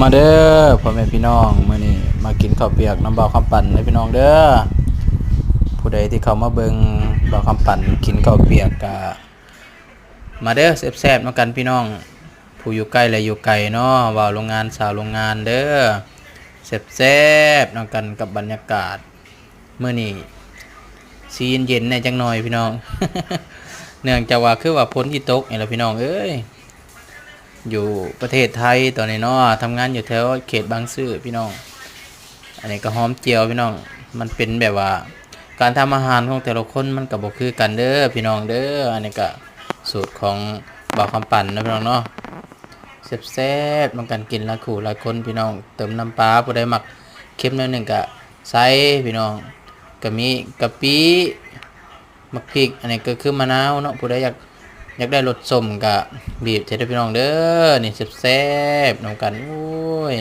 ມາເດີພໍ່ແມ່ພີ່ນ້ອງ ມື້ນີ້ມາກິນເຂົ້າປຽກນຳບ່າວຄຳປັນເດີພີ່ນ້ອງເດີ. ຜູ້ໃດທີ່ເຂົ້າມາເບິ່ງບ່າວຄຳປັນກິນເຂົ້າປຽກກະມາເດີ ແຊບໆນຳກັນພີ່ນ້ອງ ຜູ້ຢູ່ໃກ້ ແລະ ຢູ່ໄກເນາະ ບ່າວໂຮງງານ ສາວໂຮງງານເດີ ແຊບໆນຳກັນກັບບັນຍາກາດ ມື້ນີ້ຊິເຢັນໆແດ່ຈັກໜ່ອຍພີ່ນ້ອງ ເນື່ອງຈາກວ່າຄືວ່າຝົນຊິຕົກນີ້ລະພີ່ນ້ອງເອີຍ. ຢູ່ປະເທດໄທຕອນນີ້ເນາະ ທຳງານຢູ່ແຖວເຂດບາງຊື່ພີ່ນ້ອງ. ອັນນີ້ກໍຫອມຈຽວພີ່ນ້ອງ ມັນເປັນແບບວ່າ ການທຳອາຫານຂອງແຕ່ລະຄົນມັນກໍບໍ່ຄືກັນເດີພີ່ນ້ອງເດີ. ອັນນີ້ກໍສູດຂອງບ່າວຄຳປັນເນາະພີ່ນ້ອງເນາະ ແຊບໆນຳກັນ ກິນຫຼາຍຄູ່ຫຼາຍຄົນພີ່ນ້ອງ. ເຕີມນ້ຳປາ ຜູ້ໃດມັກເຄັມໜ້ອຍໜຶ່ງກໍໃສ່ພີ່ນ້ອງ ກໍມີກະປິ ໝາກພິກ ອັນນີ້ກໍຄືມະນາວເນາະ ຜູ້ໃດຢາກ ຢາກໄດ້ລົດສົ້ມກະບີບໃສ່ເດີພີ່ນ້ອງເດີ. ນີ້ແຊບໆນຳກັນ ໂອ້ຍ